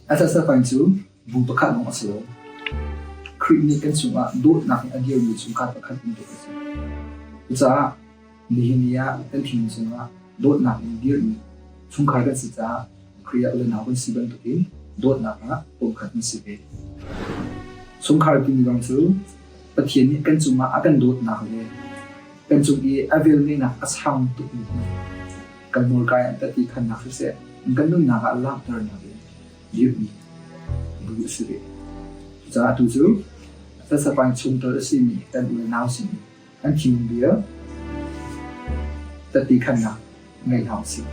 SSFI cu bu pakhat lawng a si lo. Khrih nih kan cungah dawtnak in a dirmi chungkhar pakhat bantuk a si. Cucaah nihin ni ah kan thinlung cungah dawtnak in dirmi chungkhar kan si caah Khrih ah u le nau kan si bantukin dawtnak ah pumkhat kan si ve. Chungkhar timi zong cu Pathian nih kan cungah a kan dawtnak le kan cung i a velngeihnak a sang tukmi hi kan hmurka in tati khannak siseh kan nunnak ah langhternak in dirhmi bu a si ve. Cucaah atu cu Sasapang chungtel a simi kan u le nau sin an thinlung bia tati khannak ngei hna usih.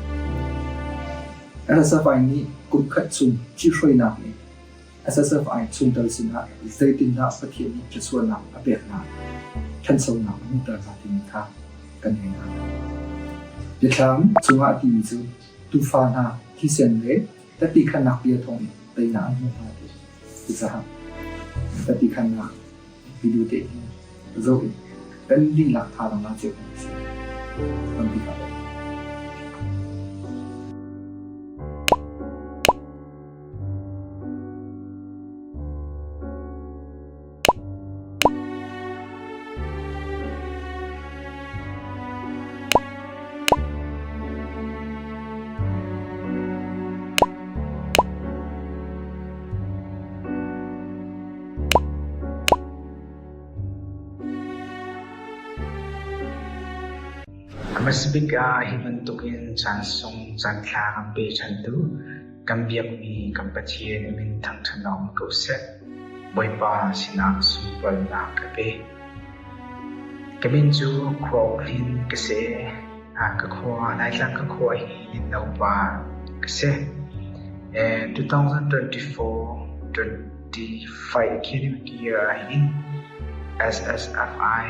SSFI nih kum khat chung ṭhihruainak nih SSFI chungtel sinah zeitindah Pathian nih thluachuahnak a pek hna, ṭhanchonak a hmuhter hna timi kha kan ngei hna. Biathlam chungah a timi cu tuufa hna thisen le tati khannak bia thawngin teinak an hmuh hna ti cucaah tati khannak video te hi zoh in kan dihlak thazaang la cio hna usih. Tampi ka lawm. Hmasabik ah hi bantukin caan sung caanthla kan pe ṭhantu kan biakmi kan Pathian a min thangṭhat um ko seh. Bawipa sinah sunparnak ka pe. Ka min cu Khua Uk Lin ka si. Ka khua, Laitlang ka khua hi Linno pa ka si. 2024 25 academic year ahhin SSFI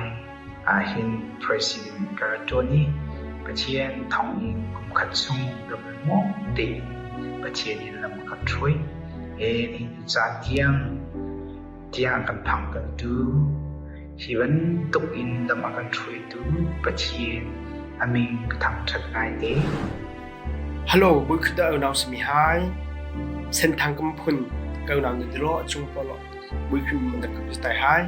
ahhin President ka rak ṭuan i Pathian thawngin kum khat chung ram tein Pathian in lam a kan hruai. Nihin caan tiang tiang kan phangtertu hi bantuk in lam a kan hruaitu Pathian a min ka thangṭhat ngaite. Hello, voikhat dah unau simi hai. Senthang ka phun ka unau na dilo chung polo voikhat man dak ka tai hai.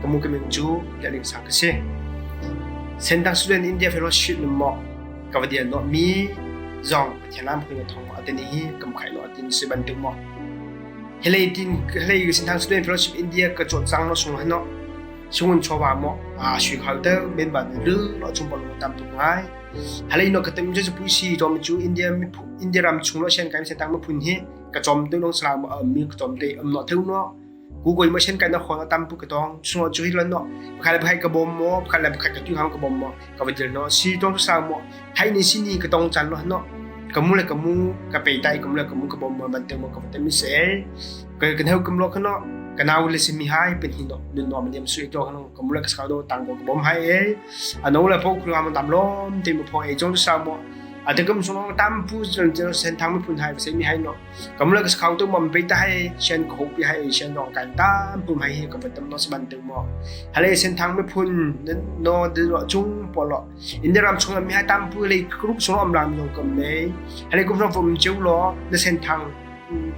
Ka mu ka min cu Lialing Sang ka si. Senthang Student India Fellowship num mo ka va dial no mi zong Pathian lam phun thong atani hi kam khai lo atin si bantuk mo. Helei tin helei Senthang Student Fellowship India ka chot chang no sung hano sungun chowa mo a sui khal te men ba lu lo chung polo tam tuk ngai. Halei no ka tem ju pui si rom chu India mi India ram chung lo shen kai sentang ma phun hi ka chom tu long sala mo mi ka chom te am no theu no Google mo shen kai na khon tam pu ka tong chung chu hi lon no phai le phai ka bom mo phai le phai ka tu hang ka bom mo ka va dil no si tong sa mo thai ni si ni ka tong chan lo no ka mu le ka mu ka pe tai ka mu le ka mu ka bom mo ban te mo ka va te mi se ka kan heu kam lo khano ka nau le si mi hai pen hi no nun no ma niam sui to khano ka mu le ka sa do tang ko ka bom hai e ano le pho khru ma tam lom te mo pho e chong sa mo ate kam song tam pu chen chen sen thang mi phun hai se mi hai no kam le ka khau tu mom pe ta hai shen ko pi hai shen dong kan tam pu mai hi ka tam no ban tu mo hale sen thang mi phun no de ro chung po lo India ram chung mi hai tam pu le group song am lam yong kam ne hale group song fom cheu lo na sen thang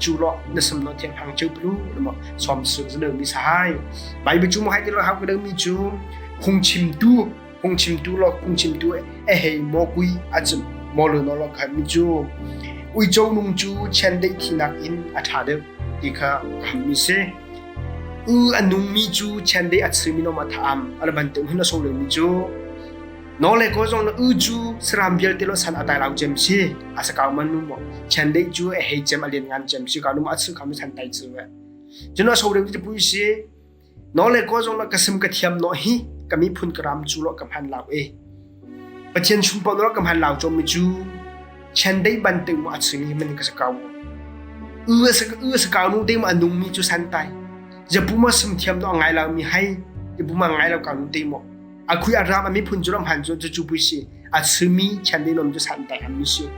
chu lo na sam no thiang hang cheu plu mo som su zne mi sa hai bible chu mo hai ti lo ha ko mi chu phung chim tu phung chim tu lo phung chim tu e hei mo kui a chim mo lo no lo kha mi chu ui cho nung chu chen dei thi nak in a tha deuh ti kha kham mi se u a nung mi chu chen dei a chimi no ma tham ala ban te hun a so le mi chu no le ko zong na u chu saram vialte lo san atai lau chem si a sakau man nu mo chen dei chu e hei chem alien ngan chem si ka nu ma chu kham san tai chu we chuno so le ti pui si No le ko zong la ka sim ka thiam no hi ka miphun ka ram cu lo ka hman lau e. Pathian chumpo no ka hman lau chom mi cu chendei ban te mu a chimi man ka sakau. U sa u sakau nu te mu anung mi cu san tai. Japu ma sim thiam no ngai lau mi hai japu ma ngai lau ka nu te mo. A khui a ram a miphun cu ram han cu cu cu pui si a chimi chendei nom cu san tai am mi si.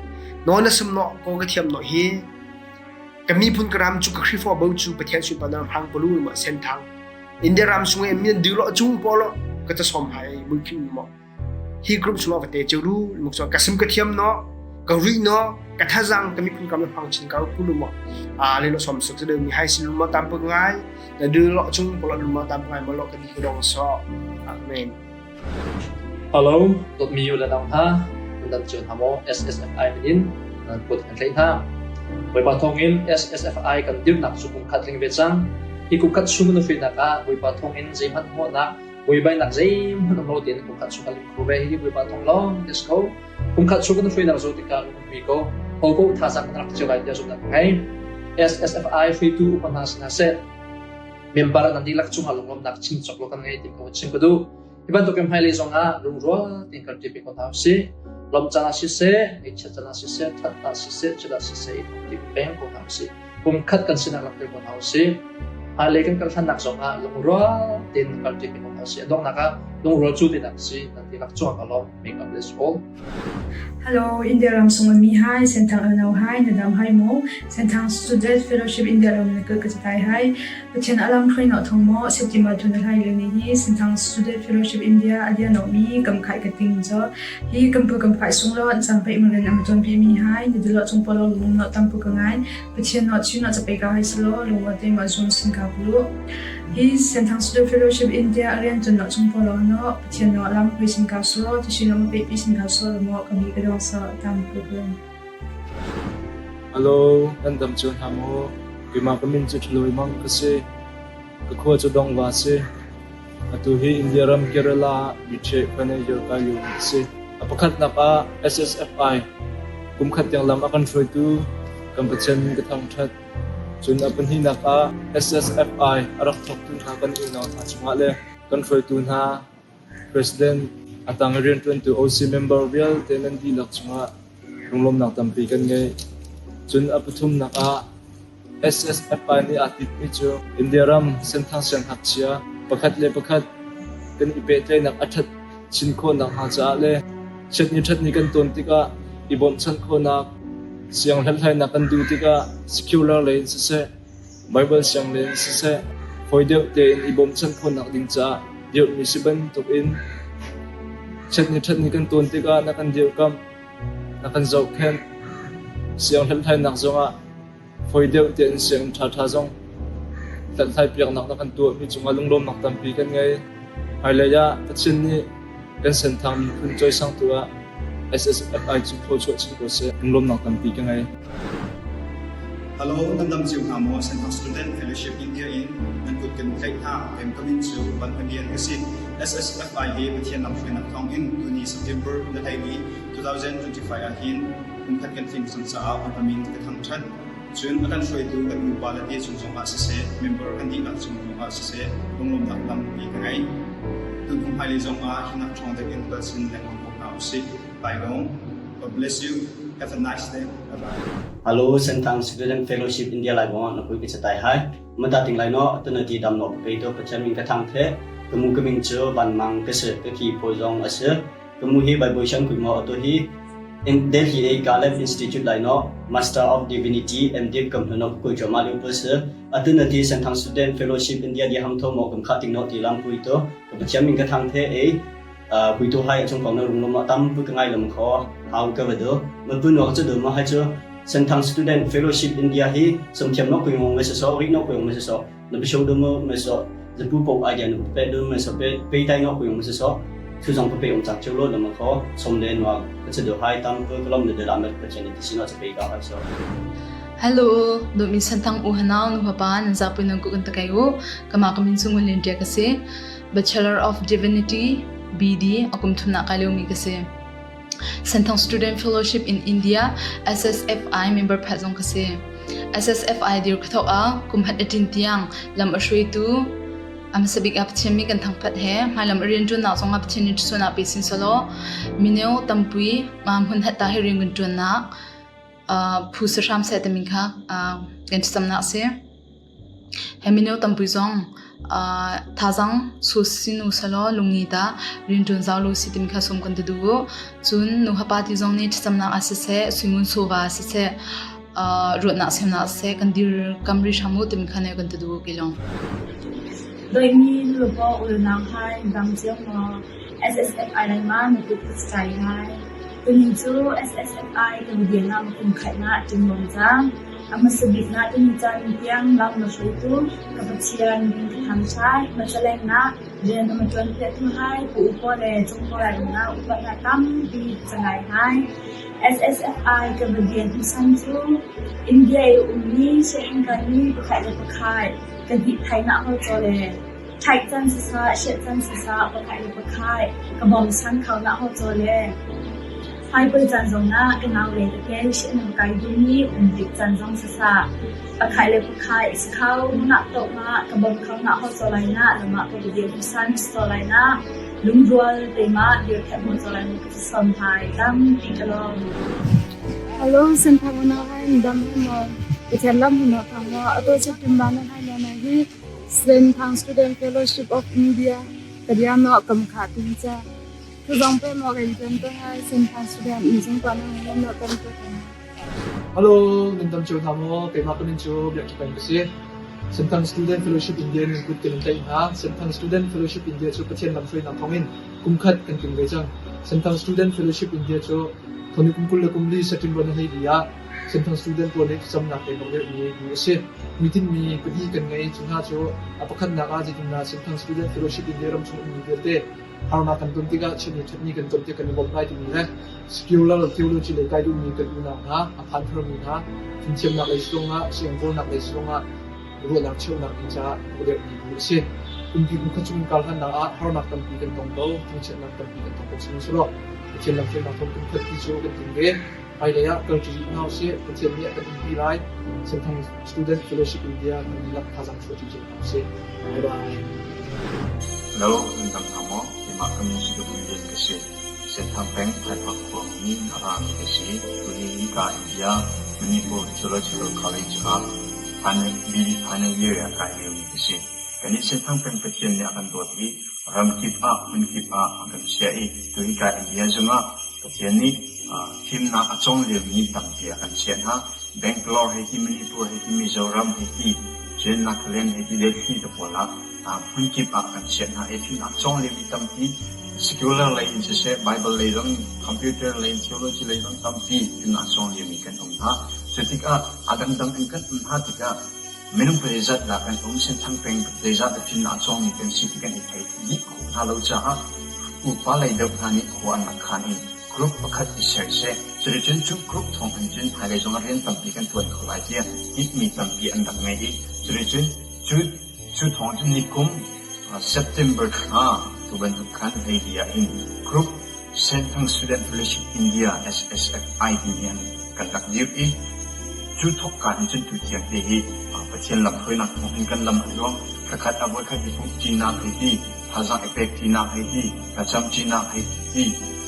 No na sim no ko ka thiam no hi Ka miphun ka ram cu ka Khrihfabu cu Pathian sunparnak hang palu ma senthang. India ram sung e min du lo chung polo ka ta som hai mui khim mo. Hi group chung va te churu muk so ka sim ka thiam no. Ka ri no ka thazang ka miphun kam hmang chin ka pu lu mo a le lo som suk de mi hai sin lu mo tam pu ngai na du lo chung polo lu mo tam ngai mo lo ka di ka dong so. Amen. Hello, dawtmi u le nau hna, nan dam cio hna maw? SSFI min in nan kut kan tlaih hna. Bawipa thawngin SSFI kan dirnak cu kum khat tling ve cang. Hi kum khat chung na hruainak ah Bawipa thawngin zeihmanh hmuhnak, buaibainak zeihmanh um lo tein kum khat chung kan lim kho ve. Hihi Bawipa thawng lawng te si ko. Kum khat chung kan hruainak zo tikah lung umpi ko. Ho ko thazaang kan rak cio lai tiah zumhnak ka ngei. SSFI hruaitu upa hna si hna seh, member nan dihlak cungah lunglawmhnak chim cawk lo kan ngei ti ka chim ka duh. Hi bantuk in hmailei zongah lungrual tein kalṭi pe ko hna usih. Lawmh caan ah siseh, ngaihchiat caan ah siseh, ṭhat ah siseh, chiat ah siseh i thawk peng ko hna usih. Kum khat kan sinak langhter ko hna usih. Hmailei kan kal ṭhannak zongah lungrual tein kalṭi pe ko hna usih. A donghnak ah lungrual cu tinak si nan dihlak cungah ka lawm. May God bless all. Hello, India ram sung mi hai, Senthang ano hai, nadam hai mo, Senthang Student Fellowship India ram na ka ka hai, Pathian alam hruai no thong mo, September thun lai le ni hi Senthang Student Fellowship India adia no mi kam khai ka ting cho hi kam pu kam phai sung lo an chang pe maren am ton pi mi hai ni dulo chung polo lung no tam pu ka ngai Pathian no chin no chape ka hai slo lung te ma zum sin ka pulu hi Senthang Student Fellowship India arian chun no chung polo no Pathian no lam hui sin ka slo ti sin no pe pi sin ka slo mo ka bi ka dong so tam pu ka Hello, nan dam cio hna maw? Keimah ka min cu Ṭhalawi Mang ka si. Ka khua cu Dongva si. Atu hi India ram Kerala ah Biṭheh manager kai liomi ka si. A pakhatnak ah SSFI kumkhat tiang lam a kan hruaitu kan Pathian min ka thangṭhat. Cun a pahnihnak ah SSFI a rak thawktu hna kan unau hna cungah le kan hruaitu hna President, a tang i rianṭuantu OC member vialte nan dihlak cungah lunglawmhnak tampi kan ngei. Cun a pathumnak ah SSFI nih aa tinhmi cu India ram Senthang siangngakchia pakhat le pakhat kan i pehtlaihnak a ṭhat chin khawh nakhnga caah le chiatni ṭhatni kan tawn tikah i bawmhchanh khawhnak, siang hlathlainak kan duh tikah secular lei in siseh, Baibal siang lei in siseh, fawi deuh tein i bawmhchanh khawhnak ding caah dirhmi si bantukin chiatni ṭhatni kan tawn tikah na kan dirhkamh, na kan zohkhenh. Siang hlathlainak zongah fawi deuh tein sianginn ṭhaṭha zong hlathlai piaknak na kan tuahmi cungah lunglawmnak tampi kan ngei. Hmailei ah Pathian nih kan Senthang miphun cawisangtu ah SSFI cu thluachuah chin ko seh. Lunglawmnak tampi ka ngei. Hello, nan dam cio hna maw? Senthang Student Fellowship India in nan kut kan tlaih hna. Kem ka min cu Van Hmalian ka si. SSFI hi Pathian lamhruainak thawngin tuni September na hleini 2025 ah hin kumkhat kan tling cang caah Bawipa min ka thangṭhat. Cun a kan hruaitu kan nupa le te cung zongah siseh, member kan dihlak cung zongah siseh, lunglawmhnak tampi ka ngei. Tukum hmailei zongah hinak ṭhawng deuh in kal sin lengmang ko hna usih. Bye long. God bless you. Have a nice day. Bye bye. Hello, Senthang Student Fellowship India Lai bong na pui ki chatai hai. Mata ting lai no tuna ti dam no pe to Pathian min ka thang the. Kamu ka ming chu ban mang ka se ka ki poi zong ase. Kamu hi Bible shan kui mo ato hi in Delhi A Caleb Institute lai no Master of Divinity MDiv kam hno kui cho ma lu pu se. Atuna ti Senthang Student Fellowship India di ham tho mo kam kha ting no ti lam pui to. Ka Pathian min ka thang the e puitu hai chung ko na rung lo tam pu ka ngai lam kho hau ka va do ma pu no chu do ma hai chu Senthang Student Fellowship India hi somthiam no kui ngong me so ri no kui ngong me so na bisho do mo me so zapu po idea no pe do me so pe pe tai no kui ngong me so thu zong pe ong chak cheu lo ma kho som le no ka chu do hai tam pu kolom de la me pa chen ti sino cha pe ka hai so Hello, do min Senthang u hanau nu hapa nan za pu nang ku kan takai u kama kamin sungun len tia ka se Bachelor of Divinity BD a kum thumnak kai liomi ka si. Senthang Student Fellowship in India SSFI member phat zong ka si. SSFI dir ka thawk ah kum hat atin tiang lam a hruaitu a hmasa bik ah Pathian mi kan thangphat he hmailam a rianṭuannak zong ah Pathian nih ṭhusuan pe sin selaw mineu tampui hmun hat ta hi rian kan ṭuannak phu sahram seh timi kha kan thlacamnak a si. Hi mino tampi zong thazaang su sinu selaw lungi ta rianṭuan zau lo si timi kha sawm kan ti duh. Cun nu hapa ti zong nih thlacamnak ah siseh, suingun chawva ah siseh, ruahnak semnak ah siseh kan dir kam rih hram u timi kha ne kan ti duh kei lawng. Doimi nulepa u le nau hai, dam cio maw? SSF ai lai ma na kut ka cai lai. Tunin cu SSFI kan bian ah kum khatnak ṭingmang cang. A hmasa bik na tuni caan tiang lam na hruaitu ka Pathian min ka thangṭhat. Macalengnak rian a ma ṭuanpiaktu hai pu upa le cungpawlai na upatnak tampi cangai hai. SSFI ka va bian hmusan cu India i ummi sianginn kaimi pakhat le pakhat ka hnih-thainak hawcaw le Ṭhaih can siseh, siah can siseh, pakhat le pakhat ka bawmchan kho dah ho caw le hmaipui caan zongah ka naule tete siah nan kai duhmi um tik caan zong siseh, pakhat le pakhat si kho nak tawh ka bawm kho na ho caw lai na lamah ka va dir hmasan si caw lai na lungrual teimah dir kheh hmu caw lai na ka sawm hai tampi ka lawm. Hello, Senthang unau hai dam maw? Pathian lam hun thang maw? Ato September na hai na hi Senthang Student Fellowship of India kadiano kam kha tin cha. Thu zong pe mo ren pen to hai Senthang Student in zong pa na ngam no tam to. Hello, nan dam cio hna maw? Keimah ka min cu Biak Peng ka si. Senthang Student Fellowship India in kut kan in tlaih hna. Senthang Student Fellowship India cu Pathian lamhruainak thawngin kum khat kan tling ve cang. Senthang Student Fellowship India cu thawni kum 20 le kum li September ni 14 ah Senthang student pawl nih thlacamnak pek awk deuhmi bu a si. Hmuitinhmi pahnih kan ngei. Cu hna cu a pakhatnak ah zeitindah Senthang Student Fellowship in ram chung ummi vialte harnak kan ton tikah chiatni ṭhatni kan ton tik kan i bawmh lai timi le secular theology lei kai duhmi kan unau hna, a phan tharmi hna, fimthiamnak lei zongah, siangkawlnak lei zongah ruahnak cheuhnak ding caah a deuhmi bu a si. Kumpi kum khat chung in kar hlannak ah harnak tampi kan tong ko, thangchiatnak tampi kan tong ko sihmanhsehlaw Pathian lamhruainak thawng kum khat ti cu kan tling ve. Hmailei ah kalṭi rih hna usih. Pathian nih a kan umpi lai. Senthang Student Fellowship India kan dihlak thazaang chuahṭi cio hna usih. Bye bye. Hello, nan dam hna maw? Keimah ka min cu Dr. Lian ka si. Senthang peng Phaipha khuami a rami ka si. Tuni hika India Manipur Theological College ah final, BD final year ah kai liomi ka si. Kannih Senthang peng Pathian nih a kan dawt i ramkip ah hmunkip ah a kan chiah i tuhika India zongah Pathian nih fimnak a cawng liomi tampi a kan chiah hna. Bangalore hei ti, Manipur hei ti, Mizoram hei ti, cun Nagaland hei ti, Delhi te pawl ah hmunkip ah kan chiah hna i fimnak cawng liomi tampi secular lei in siseh, Bible lei zong, computer lei in, theology lei zong tampi fimnak cawng liomi kan um hna. Cu tikah a dangdang in kan um hna tikah Minung zeizat dah kan um, Senthang peng zeizat dah fimnak a cawngmi kan si ti kan i theih dih khawh hna lo caah upa lei deuh hna nih khua an rak khan i group pakhat i ser seh. Cuticun cu group thawng in cun hmailei zongah rian tampi kan ṭuan kho lai tiah tinhmi tampi an rak ngei i cuticun cu cu thawng cun nikum September thla tu bantuk khan hleili ah hin group Senthang Student Fellowship India SSFI timi an kan rak dirh i cu thawkka in cun tutiang te hi Pathian lamhruainak thawng in kan lam a tluang. Thlakhat ah voikhat i pumh ṭinak hei ti, thazaang i pek ṭinak hei ti, thlacam ṭinak hei ti,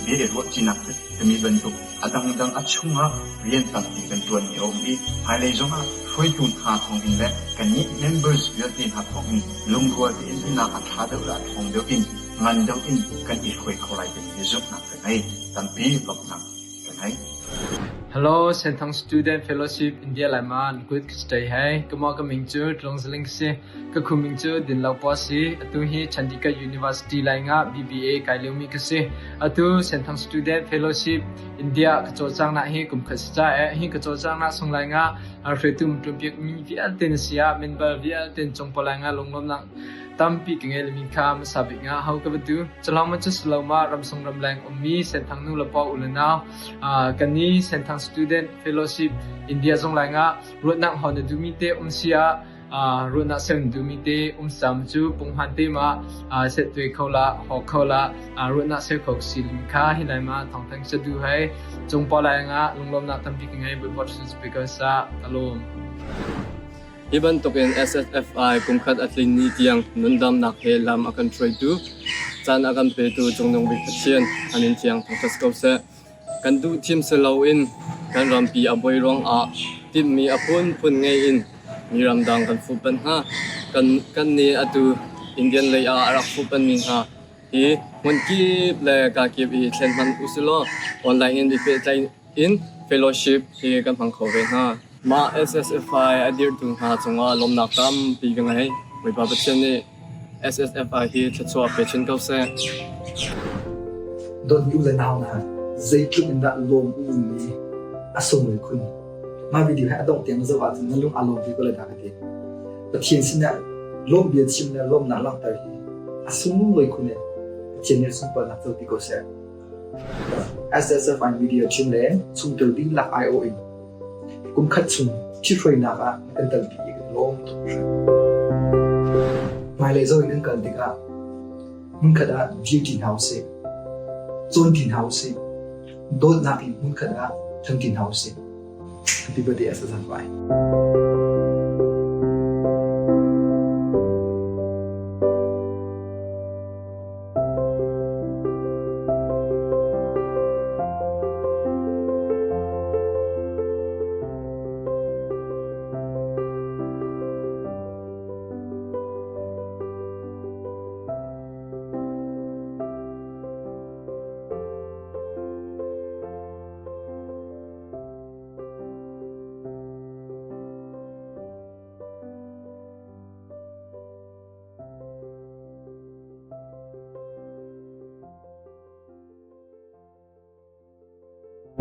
bia i ruah ṭinak timi bantuk a dangdang a chungah rian tampi kan ṭuanmi a um i hmailei zongah hruaitu hna thawngin le kannih members vialte hna thawngin lungrual tein hinak a ṭha deuh le a ṭhawng deuh in ngan deuh in kan i hruai kho lai timi hi zumhnak ka ngei. Tampi lawmhnak ka ngei. Hello, Senthang Student Fellowship India Laiman good stay hai. Kamo ka ming cu Tlungzaling si. Ka khu ming cu Dinlo Po si. Atu hi Chandigarh University lai nga BBA kai liomi ka si. Atu Senthang Student Fellowship India ka cawlcang na hi kum khat si ca eh hi ka cawlcang na sung lai nga hruaitu tumpiak mi vialte na sia member vialte cung palai nga lunglawmnak Tampi ka ngei limi kha hmasa bik ah ho ka va du. Culawng ma cu si lo ma ramsung ramleng ummi Senthang nu le pa u le nau kan i Senthang Student Fellowship India zong lai nga ruahnak hon na duhmi te um si ah ruahnak ser na duhmi te um sam cu punghman te ma set tue kho la ho kho la ruahnak ser kho si limi kha hi lai ma thawngthang sa du hei cung pa lai nga lunglawmnak tampi ka ngei Bawipa speaker sa alawm. Hi bantukin SSFI kumkhat a tlin ni tiang nundamnak he lam a kan hruaitu, caan a kan petu Cungnung Bik Pathian a min thiang thangṭhat ko seh. Kan duh thim si loin kan rampi a buai ruangah timhmi a phunphun ngei in mi ramdang kan fuhpanh hna. Kan, kan nih atu Indian lei ah a rak fuhpanhmi hna hi hmunkip le kakip i thlen hmanh usilaw online in i pehtlaih in fellowship hi kan hmang kho ve hna. Mah SSFI a dirhtu hna cungah lawmnak tampi ka ngei. Bawipa Pathian nih SSFI hi thluachuah pe chin ko seh. Dawtmi u le nau hna, Zeitluk in dah lawm um i a sunglawi khun. Mah video hi a dongh tiang na zoh ahcun na lung aa lawm ve ko lai dah ka ti. Pathian sinah lawm bia chim le lawmnak langhter hi a sunglawi khun i Pathian nih sunparnak co ti ko seh. SSFI Media team le chungtel dihlak aiawh in kum khat chung ṭhithruainak ah na kan telpi i kan lawm tuk hringhran. Hmailei zoh in kan kal tikah hmunkhat ah dir ṭi hna usih, cawn ṭi hna usih, dawtnak in hmunkhat ah ṭhang ṭi hna usih. Happy birthday SSFI.